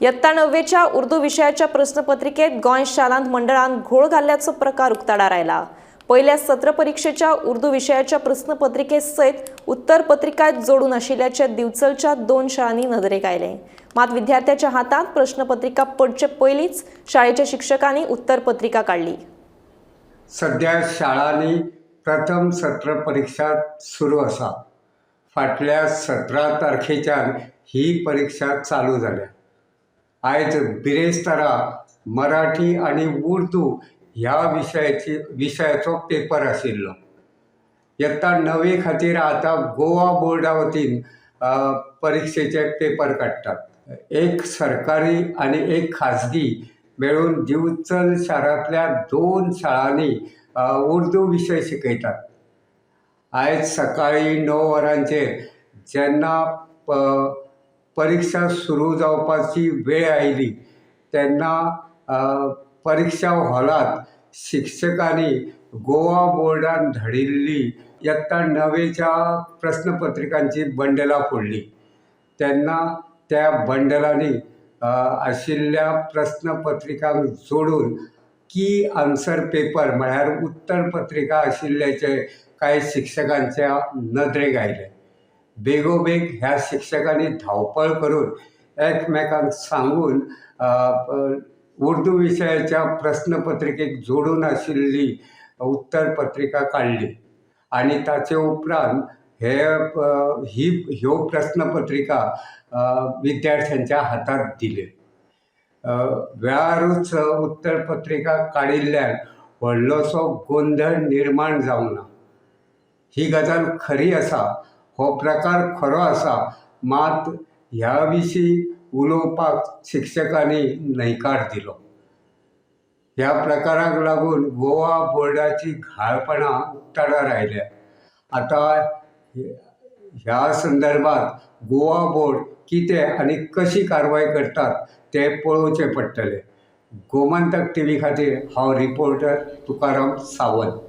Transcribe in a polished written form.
इयत्ता णववेच्या उर्दू विशयाच्या प्रस्नपत्रिकेत गोंय शालांत मंडळान घोळ घाल्ल्याचो प्रकार उक्ताडार आयला. पयल्या सत्र परिक्षेच्या उर्दू विशयाच्या प्रस्नपत्रिके सयत उत्तरपत्रिका जोडून आशिल्ल्याचे दिवचलच्या दोन शाळांनी नदरेक आयलें. मात विद्यार्थ्याच्या हातांत प्रश्नपत्रिका पडचे पयलींच शाळेच्या शिक्षकांनी उत्तरपत्रिका काडली. सद्या शाळांनी प्रथम सत्र परिक्षा सुरू आसा. फाटल्या 17 तारखेच्यान ही परिक्षा चालू जाल्या. आयज बिरेस्तारा मराठी आनी उर्दू ह्या विशयाचो पेपर आशिल्लो. यत्ता णवे खातीर आतां गोवा बोर्डा वतीन परिक्षेचे पेपर काडटात. एक सरकारी आनी एक खाजगी मेळून दिवचल शारांतल्या दोन शाळांनी उर्दू विशय शिकयतात. आयज सकाळीं 9 वरांचेर जेन्ना परिक्षा सुरू जावपाची वेळ आयली तेन्ना परिक्षा हॉलांत शिक्षकांनी गोवा बोर्डान धाडिल्ली यत्ता णवेच्या प्रस्नपत्रिकांची बंडलां फोडली. तेन्ना त्या बंडलांनी आशिल्ल्या प्रस्नपत्रिकांक जोडून की आन्सर पेपर म्हळ्यार उत्तरपत्रिका आशिल्ल्याचें कांय शिक्षकांच्या नदरेक आयलें. बेगोबेग ह्या शिक्षकांनी धांवपळ करून एकमेकांक सांगून उर्दू विशयाच्या प्रस्नपत्रिकेक जोडून आशिल्ली उत्तरपत्रिका काडली आनी ताचे उपरांत ह्यो प्रस्नपत्रिका विद्यार्थ्यांच्या हातांत दिल्यो. वेळारूच उत्तरपत्रिका काडिल्ल्यान व्हडलोसो गोंदळ निर्माण जावंक ना. ही गजाल खरी आसा, हो प्रकार खरो आसा, मात ह्या विशीं उलोवपाक शिक्षकांनी न्हयकार दिलो. ह्या प्रकाराक लागून गोवा बोर्डाची घाळपणां उक्ताडार आयल्या. आतां ह्या संदर्भात गोवा बोर्ड कितें आनी कशी कारवाय करतात तें पळोवचें पडटलें. गोमंतक टीव्ही खातीर हांव रिपोर्टर तुकाराम सावंत.